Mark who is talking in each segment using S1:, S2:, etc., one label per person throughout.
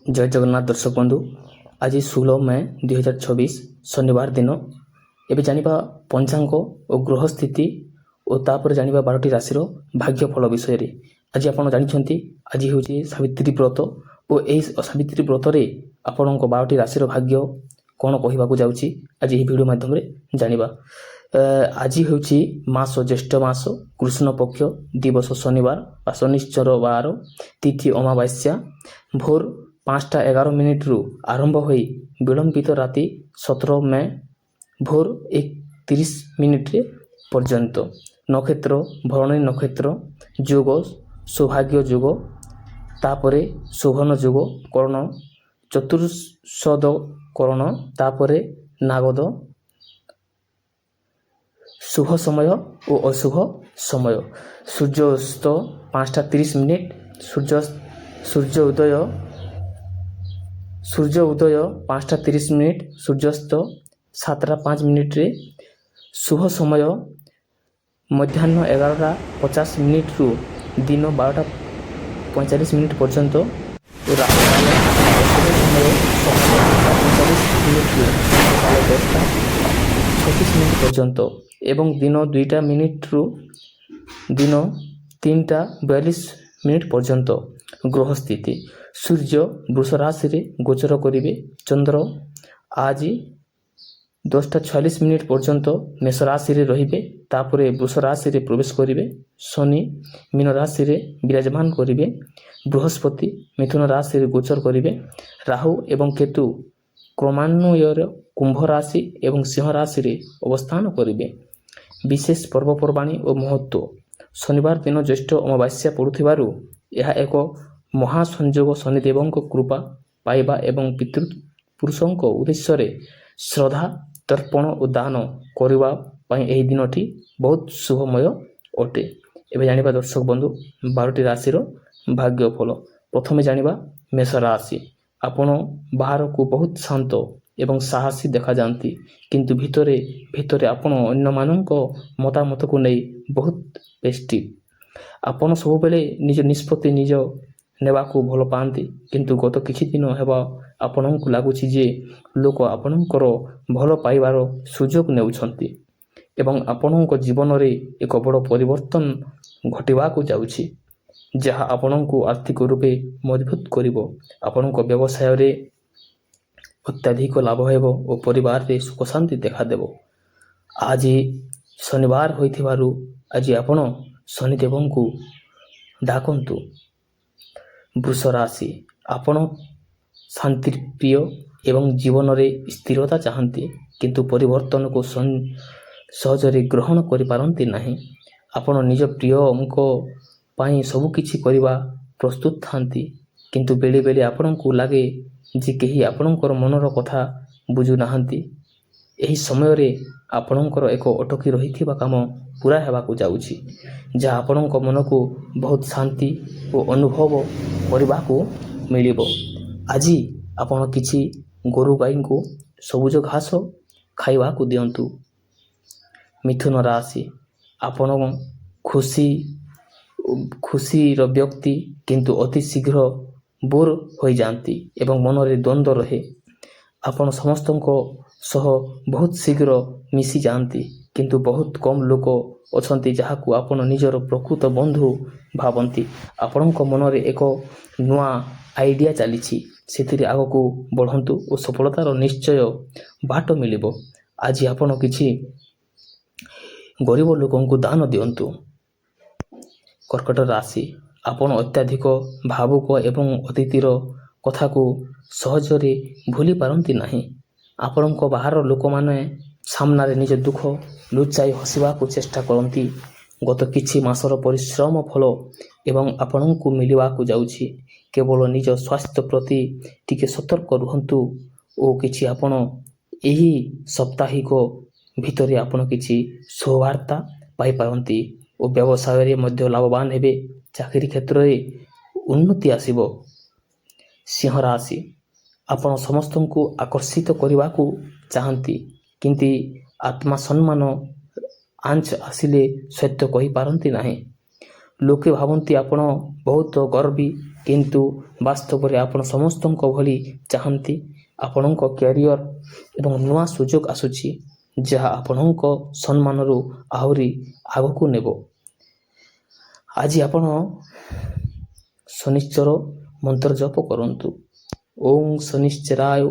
S1: ଜୟ ଜଗନ୍ନାଥ ଦର୍ଶକ ବନ୍ଧୁ। ଆଜି 16 ମେ 2026, ଶନିବାର ଦିନ। ଏବେ ଜାଣିବା ପଞ୍ଚାଙ୍ଗ ଓ ଗ୍ରହ ସ୍ଥିତି ଓ ତାପରେ ଜାଣିବା 12ଟି ରାଶିର ଭାଗ୍ୟଫଳ ବିଷୟରେ। ଆଜି ଆପଣ ଜାଣିଛନ୍ତି, ଆଜି ହେଉଛି ସାବିତ୍ରୀ ବ୍ରତ ଓ ଏହି ସାବିତ୍ରୀ ବ୍ରତରେ ଆପଣଙ୍କ 12ଟି ରାଶିର ଭାଗ୍ୟ କ'ଣ କହିବାକୁ ଯାଉଛି, ଆଜି ଏହି ଭିଡ଼ିଓ ମାଧ୍ୟମରେ ଜାଣିବା। ଆଜି ହେଉଛି ମାସ ଜ୍ୟେଷ୍ଠ ମାସ, କୃଷ୍ଣ ପକ୍ଷ, ଦିବସ ଶନିବାର ବା ଶନିଶ୍ଚର ବାର, ତିଥି ଅମାବାସ୍ୟା। ଭୋର 5ଟା 11 ମିନିଟ୍ରୁ ଆରମ୍ଭ ହୋଇ ବିଳମ୍ବିତ ରାତି 17 ମେ ଭୋର 1:30 ମିନିଟ୍ରେ ପର୍ଯ୍ୟନ୍ତ। ନକ୍ଷତ୍ର ଭରଣୀ ନକ୍ଷତ୍ର, ଯୋଗ ସୌଭାଗ୍ୟ ଯୋଗ, ତାପରେ ଶୋଭନ ଯୋଗ, କରଣ ଚତୁଃସଦ କରଣ, ତାପରେ ନାଗଦ। ଶୁଭ ସମୟ ଓ ଅଶୁଭ ସମୟ: ସୂର୍ଯ୍ୟାସ୍ତ 5ଟା 30 ମିନିଟ୍, ସୂର୍ଯ୍ୟ ଉଦୟ 5ଟା 30 ମିନିଟ୍, ସୂର୍ଯ୍ୟାସ୍ତ 7ଟା 5 ମିନିଟ୍ରେ। ଶୁଭ ସମୟ ମଧ୍ୟାହ୍ନ 11ଟା 50 ମିନିଟ୍ରୁ ଦିନ 12ଟା 45 ମିନିଟ୍ ପର୍ଯ୍ୟନ୍ତ ଓ ରାହୁକାଳ ଅଶୁଭ ସମୟ ସକାଳ 8ଟା 45 ମିନିଟ୍ରୁ ସକାଳ 10ଟା 36 ମିନିଟ୍ ପର୍ଯ୍ୟନ୍ତ ଏବଂ ଦିନ 2ଟା ମିନିଟ୍ରୁ ଦିନ 3ଟା 42 ମିନିଟ୍ ପର୍ଯ୍ୟନ୍ତ। ଗ୍ରହ ସ୍ଥିତି: ସୂର୍ଯ୍ୟ ବୃଷ ରାଶିରେ ଗୋଚର କରିବେ। ଚନ୍ଦ୍ର ଆଜି 10ଟା 46 ମିନିଟ୍ ପର୍ଯ୍ୟନ୍ତ ମେଷ ରାଶିରେ ରହିବେ, ତାପରେ ବୃଷ ରାଶିରେ ପ୍ରବେଶ କରିବେ। ଶନି ମୀନ ରାଶିରେ ବିରାଜମାନ କରିବେ। ବୃହସ୍ପତି ମିଥୁନ ରାଶିରେ ଗୋଚର କରିବେ। ରାହୁ ଏବଂ କେତୁ କ୍ରମାନ୍ୱୟରେ କୁମ୍ଭ ରାଶି ଏବଂ ସିଂହ ରାଶିରେ ଅବସ୍ଥାନ କରିବେ। ବିଶେଷ ପର୍ବପର୍ବାଣୀ ଓ ମହତ୍ତ୍ୱ: ଶନିବାର ଦିନ ଜ୍ୟେଷ୍ଠ ଅମାବାସ୍ୟା ପଡ଼ୁଥିବାରୁ ଏହା ଏକ ମହାସଂଯୋଗ। ଶନିଦେବଙ୍କ କୃପା ପାଇବା ଏବଂ ପିତୃପୁରୁଷଙ୍କ ଉଦ୍ଦେଶ୍ୟରେ ଶ୍ରାଦ୍ଧ, ତର୍ପଣ ଓ ଦାନ କରିବା ପାଇଁ ଏହି ଦିନଟି ବହୁତ ଶୁଭମୟ ଅଟେ। ଏବେ ଜାଣିବା ଦର୍ଶକ ବନ୍ଧୁ, 12ଟି ରାଶିର ଭାଗ୍ୟଫଳ। ପ୍ରଥମେ ଜାଣିବା ମେଷ ରାଶି। ଆପଣ ବାହାରକୁ ବହୁତ ଶାନ୍ତ ଏବଂ ସାହସୀ ଦେଖାଯାଆନ୍ତି, କିନ୍ତୁ ଭିତରେ ଭିତରେ ଆପଣ ଅନ୍ୟମାନଙ୍କ ମତାମତକୁ ନେଇ ବହୁତ ସେନ୍ସିଟିଭ୍। ଆପଣ ସବୁବେଳେ ନିଜ ନିଷ୍ପତ୍ତି ନିଜ ନେବାକୁ ଭଲ ପାଆନ୍ତି, କିନ୍ତୁ ଗତ କିଛି ଦିନ ହେବ ଆପଣଙ୍କୁ ଲାଗୁଛି ଯେ ଲୋକ ଆପଣଙ୍କର ଭଲ ପାଇବାର ସୁଯୋଗ ନେଉଛନ୍ତି ଏବଂ ଆପଣଙ୍କ ଜୀବନରେ ଏକ ବଡ଼ ପରିବର୍ତ୍ତନ ଘଟିବାକୁ ଯାଉଛି, ଯାହା ଆପଣଙ୍କୁ ଆର୍ଥିକ ରୂପେ ମଜବୁତ କରିବ। ଆପଣଙ୍କ ବ୍ୟବସାୟରେ ଅତ୍ୟଧିକ ଲାଭ ହେବ ଓ ପରିବାରରେ ସୁଖ ଶାନ୍ତି ଦେଖାଦେବ। ଆଜି ଶନିବାର ହୋଇଥିବାରୁ ଆଜି ଆପଣ ଶନିଦେବଙ୍କୁ ଡାକନ୍ତୁ। ବୃଷ ରାଶି। ଆପଣ ଶାନ୍ତିପ୍ରିୟ ଏବଂ ଜୀବନରେ ସ୍ଥିରତା ଚାହାନ୍ତି, କିନ୍ତୁ ପରିବର୍ତ୍ତନକୁ ସହଜରେ ଗ୍ରହଣ କରିପାରନ୍ତି ନାହିଁ। ଆପଣ ନିଜ ପ୍ରିୟଙ୍କ ପାଇଁ ସବୁକିଛି କରିବା ପ୍ରସ୍ତୁତ ଥାନ୍ତି, କିନ୍ତୁ ବେଳେବେଳେ ଆପଣଙ୍କୁ ଲାଗେ ଯେ କେହି ଆପଣଙ୍କର ମନର କଥା ବୁଝୁନାହାନ୍ତି। ଏହି ସମୟରେ ଆପଣଙ୍କର ଏକ ଅଟକି ରହିଥିବା କାମ ପୂରା ହେବାକୁ ଯାଉଛି, ଯାହା ଆପଣଙ୍କ ମନକୁ ବହୁତ ଶାନ୍ତି ଓ ଅନୁଭବ କରିବାକୁ ମିଳିବ। ଆଜି ଆପଣ କିଛି ଗୋରୁ ଗାଈଙ୍କୁ ସବୁଜ ଘାସ ଖାଇବାକୁ ଦିଅନ୍ତୁ। ମିଥୁନ ରାଶି। ଆପଣ ଖୁସିର ବ୍ୟକ୍ତି, କିନ୍ତୁ ଅତି ଶୀଘ୍ର ବୋର୍ ହୋଇଯାଆନ୍ତି ଏବଂ ମନରେ ଦ୍ୱନ୍ଦ୍ୱ ରହେ। ଆପଣ ସମସ୍ତଙ୍କ ସହ ବହୁତ ଶୀଘ୍ର ମିଶି ଯାଆନ୍ତି, କିନ୍ତୁ ବହୁତ କମ୍ ଲୋକ ଅଛନ୍ତି ଯାହାକୁ ଆପଣ ନିଜର ପ୍ରକୃତ ବନ୍ଧୁ ଭାବନ୍ତି। ଆପଣଙ୍କ ମନରେ ଏକ ନୂଆ ଆଇଡ଼ିଆ ଚାଲିଛି। ସେଥିରେ ଆଗକୁ ବଢ଼ନ୍ତୁ ଓ ସଫଳତାର ନିଶ୍ଚୟ ବାଟ ମିଳିବ। ଆଜି ଆପଣ କିଛି ଗରିବ ଲୋକଙ୍କୁ ଦାନ ଦିଅନ୍ତୁ। କର୍କଟ ରାଶି। ଆପଣ ଅତ୍ୟଧିକ ଭାବୁକ ଏବଂ ଅତୀତର କଥାକୁ ସହଜରେ ଭୁଲି ପାରନ୍ତି ନାହିଁ। ଆପଣଙ୍କ ବାହାର ଲୋକମାନେ ସାମ୍ନାରେ ନିଜ ଦୁଃଖ ଲୁଚାଇ ହସିବାକୁ ଚେଷ୍ଟା କରନ୍ତି। ଗତ କିଛି ମାସର ପରିଶ୍ରମ ଫଳ ଏବଂ ଆପଣଙ୍କୁ ମିଳିବାକୁ ଯାଉଛି। କେବଳ ନିଜ ସ୍ୱାସ୍ଥ୍ୟ ପ୍ରତି ଟିକେ ସତର୍କ ରୁହନ୍ତୁ ଓ କିଛି ଆପଣ ଏହି ସାପ୍ତାହିକ ଭିତରେ ଆପଣ କିଛି ଶୁଭବାର୍ତ୍ତା ପାଇପାରନ୍ତି ଓ ବ୍ୟବସାୟରେ ମଧ୍ୟ ଲାଭବାନ ହେବେ। ଚାକିରି କ୍ଷେତ୍ରରେ ଉନ୍ନତି ଆସିବ। ସିଂହ ରାଶି। ଆପଣ ସମସ୍ତଙ୍କୁ ଆକର୍ଷିତ କରିବାକୁ ଚାହାନ୍ତି, କିନ୍ତୁ ଆତ୍ମସମ୍ମାନ ଆଞ୍ଚ ଆସିଲେ ସତ୍ୟ କହିପାରନ୍ତି ନାହିଁ। ଲୋକେ ଭାବନ୍ତି ଆପଣ ବହୁତ ଗର୍ବୀ। କିନ୍ତୁ ବାସ୍ତବରେ ଆପଣ ସମସ୍ତଙ୍କ ଭଳି ଚାହାନ୍ତି। ଆପଣଙ୍କ କ୍ୟାରିଅର ଏବଂ ନୂଆ ସୁଯୋଗ ଆସୁଛି, ଯାହା ଆପଣଙ୍କ ସମ୍ମାନରୁ ଆହୁରି ଆଗକୁ ନେବ। ଆଜି ଆପଣ ଶନିଶ୍ଚର ମନ୍ତ୍ର ଜପ କରନ୍ତୁ। ଓଁ ଶନିଶ୍ଚରାୟ,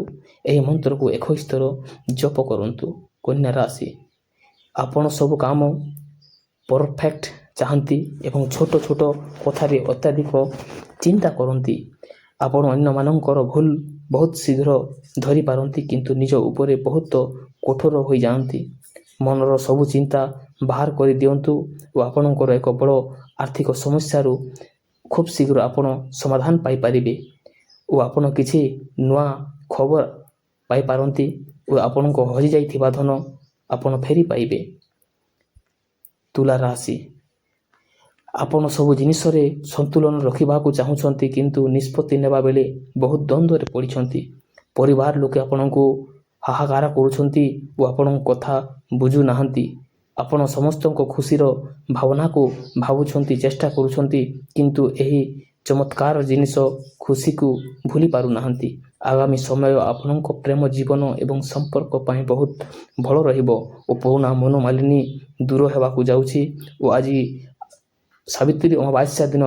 S1: ଏହି ମନ୍ତ୍ରକୁ 21 ଥର ଜପ କରନ୍ତୁ। କନ୍ୟା ରାଶି, ଆପଣ ସବୁ କାମ ପରଫେକ୍ଟ ଚାହାନ୍ତି ଏବଂ ଛୋଟ ଛୋଟ କଥାରେ ଅତ୍ୟଧିକ ଚିନ୍ତା କରନ୍ତି। ଆପଣ ଅନ୍ୟମାନଙ୍କର ଭୁଲ ବହୁତ ଶୀଘ୍ର ଧରିପାରନ୍ତି, କିନ୍ତୁ ନିଜ ଉପରେ ବହୁତ କଠୋର ହୋଇଯାଆନ୍ତି। ମନର ସବୁ ଚିନ୍ତା ବାହାର କରିଦିଅନ୍ତୁ ଓ ଆପଣଙ୍କର ଏକ ବଡ଼ ଆର୍ଥିକ ସମସ୍ୟାରୁ ଖୁବ୍ ଶୀଘ୍ର ଆପଣ ସମାଧାନ ପାଇପାରିବେ ଓ ଆପଣ କିଛି ନୂଆ ଖବର ପାଇପାରନ୍ତି ଓ ଆପଣଙ୍କ ହଜିଯାଇଥିବା ଧନ ଆପଣ ଫେରି ପାଇବେ। ତୁଲା ରାଶି, ଆପଣ ସବୁ ଜିନିଷରେ ସନ୍ତୁଳନ ରଖିବାକୁ ଚାହୁଁଛନ୍ତି, କିନ୍ତୁ ନିଷ୍ପତ୍ତି ନେବା ବେଳେ ବହୁତ ଦ୍ୱନ୍ଦ୍ୱରେ ପଡ଼ିଛନ୍ତି। ପରିବାର ଲୋକେ ଆପଣଙ୍କୁ ହାହାକାର କରୁଛନ୍ତି ଓ ଆପଣଙ୍କ କଥା ବୁଝୁନାହାନ୍ତି। ଆପଣ ସମସ୍ତଙ୍କ ଖୁସିର ଭାବନାକୁ ଭାବୁଛନ୍ତି, ଚେଷ୍ଟା କରୁଛନ୍ତି, କିନ୍ତୁ ଏହି ଚମତ୍କାର ଜିନିଷ ଖୁସିକୁ ଭୁଲି ପାରୁନାହାନ୍ତି। ଆଗାମୀ ସମୟ ଆପଣଙ୍କ ପ୍ରେମ ଜୀବନ ଏବଂ ସମ୍ପର୍କ ପାଇଁ ବହୁତ ଭଲ ରହିବ ଓ ପୁରୁଣା ମନୋମାଳିନ୍ୟ ଦୂର ହେବାକୁ ଯାଉଛି। ଓ ଆଜି ସାବିତ୍ରୀ ଅମାବାସ୍ୟା ଦିନ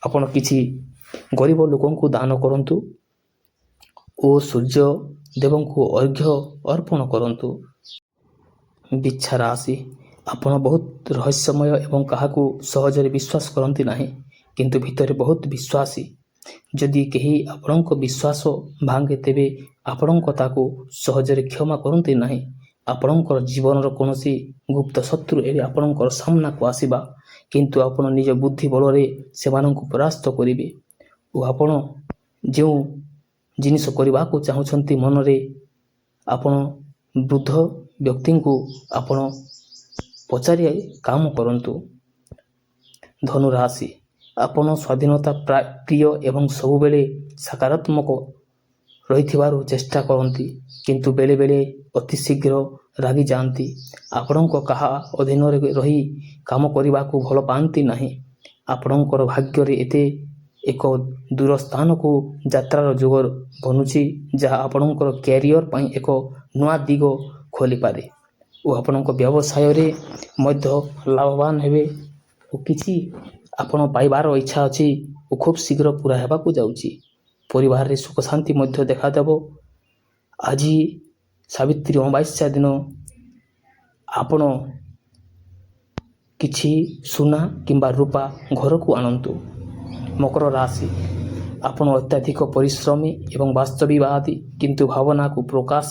S1: ଆପଣ କିଛି ଗରିବ ଲୋକଙ୍କୁ ଦାନ କରନ୍ତୁ ଓ ସୂର୍ଯ୍ୟ ଦେବଙ୍କୁ ଅର୍ଘ୍ୟ ଅର୍ପଣ କରନ୍ତୁ। ବିଛା ରାଶି, ଆପଣ ବହୁତ ରହସ୍ୟମୟ ଏବଂ କାହାକୁ ସହଜରେ ବିଶ୍ୱାସ କରନ୍ତି ନାହିଁ, କିନ୍ତୁ ଭିତରେ ବହୁତ ବିଶ୍ୱାସୀ। ଯଦି କେହି ଆପଣଙ୍କ ବିଶ୍ୱାସ ଭାଙ୍ଗେ, ତେବେ ଆପଣଙ୍କ ତାକୁ ସହଜରେ କ୍ଷମା କରନ୍ତି ନାହିଁ। ଆପଣଙ୍କର ଜୀବନର କୌଣସି ଗୁପ୍ତ ଶତ୍ରୁ ଏବେ ଆପଣଙ୍କର ସାମ୍ନାକୁ ଆସିବା, କିନ୍ତୁ ଆପଣ ନିଜ ବୁଦ୍ଧି ବଳରେ ସେମାନଙ୍କୁ ପରାସ୍ତ କରିବେ। ଓ ଆପଣ ଯେଉଁ ଜିନିଷ କରିବାକୁ ଚାହୁଁଛନ୍ତି ମନରେ, ଆପଣ ବୃଦ୍ଧ ବ୍ୟକ୍ତିଙ୍କୁ ଆପଣ ପଚାରି କାମ କରନ୍ତୁ। ଧନୁରାଶି, ଆପଣ ସ୍ୱାଧୀନତା ପ୍ରିୟ ଏବଂ ସବୁବେଳେ ସକାରାତ୍ମକ ରହିଥିବାରୁ ଚେଷ୍ଟା କରନ୍ତି, କିନ୍ତୁ ବେଳେବେଳେ ଅତି ଶୀଘ୍ର ରାଗିଯାଆନ୍ତି। ଆପଣଙ୍କ କାହା ଅଧୀନରେ ରହି କାମ କରିବାକୁ ଭଲ ପାଆନ୍ତି ନାହିଁ। ଆପଣଙ୍କର ଭାଗ୍ୟରେ ଏତେ ଏକ ଦୂର ସ୍ଥାନକୁ ଯାତ୍ରାର ଯୋଗ ବନୁଛି, ଯାହା ଆପଣଙ୍କର କ୍ୟାରିଅର ପାଇଁ ଏକ ନୂଆ ଦିଗ ଖୋଲିପାରେ ଓ ଆପଣଙ୍କ ବ୍ୟବସାୟରେ ମଧ୍ୟ ଲାଭବାନ ହେବେ ଓ କିଛି ଆପଣ ପାଇବାର ଇଚ୍ଛା ଅଛି ଓ ଖୁବ୍ ଶୀଘ୍ର ପୁରା ହେବାକୁ ଯାଉଛି। ପରିବାରରେ ସୁଖ ଶାନ୍ତି ମଧ୍ୟ ଦେଖାଦେବ। ଆଜି ସାବିତ୍ରୀ ଅମାବାସ୍ୟା ଦିନ ଆପଣ କିଛି ସୁନା କିମ୍ବା ରୂପା ଘରକୁ ଆଣନ୍ତୁ। ମକର ରାଶି, ଆପଣ ଅତ୍ୟଧିକ ପରିଶ୍ରମୀ ଏବଂ ବାସ୍ତବିବାଦୀ, କିନ୍ତୁ ଭାବନାକୁ ପ୍ରକାଶ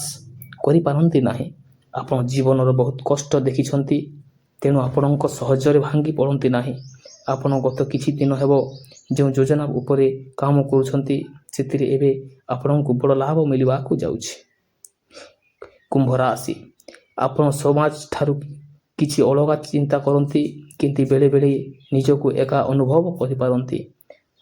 S1: କରିପାରନ୍ତି ନାହିଁ। ଆପଣ ଜୀବନର ବହୁତ କଷ୍ଟ ଦେଖିଛନ୍ତି, ତେଣୁ ଆପଣଙ୍କ ସହଜରେ ଭାଙ୍ଗି ପଡ଼ନ୍ତି ନାହିଁ। ଆପଣ ଗତ କିଛି ଦିନ ହେବ ଯେଉଁ ଯୋଜନା ଉପରେ କାମ କରୁଛନ୍ତି, ସେଥିରେ ଏବେ ଆପଣଙ୍କୁ ବଡ଼ ଲାଭ ମିଳିବାକୁ ଯାଉଛି। କୁମ୍ଭ ରାଶି, ଆପଣ ସମାଜ ଠାରୁ କିଛି ଅଲଗା ଚିନ୍ତା କରନ୍ତି, କିନ୍ତୁ ବେଳେବେଳେ ନିଜକୁ ଏକା ଅନୁଭବ କରିପାରନ୍ତି।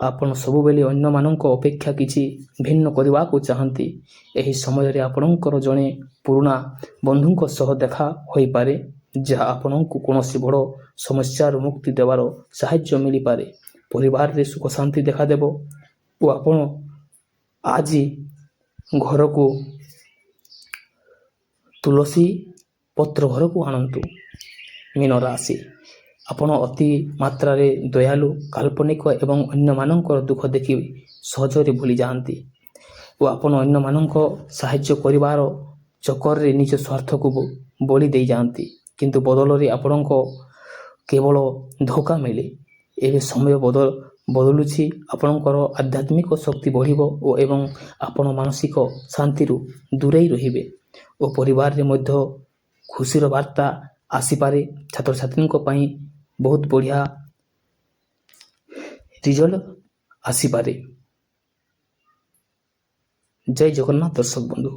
S1: ଆପଣ ସବୁବେଳେ ଅନ୍ୟମାନଙ୍କ ଅପେକ୍ଷା କିଛି ଭିନ୍ନ କରିବାକୁ ଚାହାନ୍ତି। ଏହି ସମୟରେ ଆପଣଙ୍କର ଜଣେ ପୁରୁଣା ବନ୍ଧୁଙ୍କ ସହ ଦେଖା ହୋଇପାରେ, ଯାହା ଆପଣଙ୍କୁ କୌଣସି ବଡ଼ ସମସ୍ୟାରୁ ମୁକ୍ତି ଦେବାର ସାହାଯ୍ୟ ମିଳିପାରେ। ପରିବାରରେ ସୁଖ ଶାନ୍ତି ଦେଖାଦେବ ଓ ଆପଣ ଆଜି ଘରକୁ ତୁଳସୀ ପତ୍ର ଘରକୁ ଆଣନ୍ତୁ। ମୀନ ରାଶି, ଆପଣ ଅତି ମାତ୍ରାରେ ଦୟାଳୁ, କାଳ୍ପନିକ ଏବଂ ଅନ୍ୟମାନଙ୍କର ଦୁଃଖ ଦେଖି ସହଜରେ ଭୁଲି ଯାଆନ୍ତି ଓ ଆପଣ ଅନ୍ୟମାନଙ୍କ ସାହାଯ୍ୟ କରିବାର ଚକରରେ ନିଜ ସ୍ୱାର୍ଥକୁ ବଳି ଦେଇଯାଆନ୍ତି, କିନ୍ତୁ ବଦଳରେ ଆପଣଙ୍କ କେବଳ ଧୋକା ମିଳେ। ଏବେ ସମୟ ବଦଳୁଛି। ଆପଣଙ୍କର ଆଧ୍ୟାତ୍ମିକ ଶକ୍ତି ବଢ଼ିବ ଓ ଏବଂ ଆପଣ ମାନସିକ ଶାନ୍ତିରୁ ଦୂରେଇ ରହିବେ ଓ ପରିବାରରେ ମଧ୍ୟ ଖୁସିର ବାର୍ତ୍ତା ଆସିପାରେ। ଛାତ୍ରଛାତ୍ରୀଙ୍କ ପାଇଁ ବହୁତ ବଢ଼ିଆ ରିଜଲ୍ଟ ଆସିପାରେ। ଜୟ ଜଗନ୍ନାଥ ଦର୍ଶକ ବନ୍ଧୁ।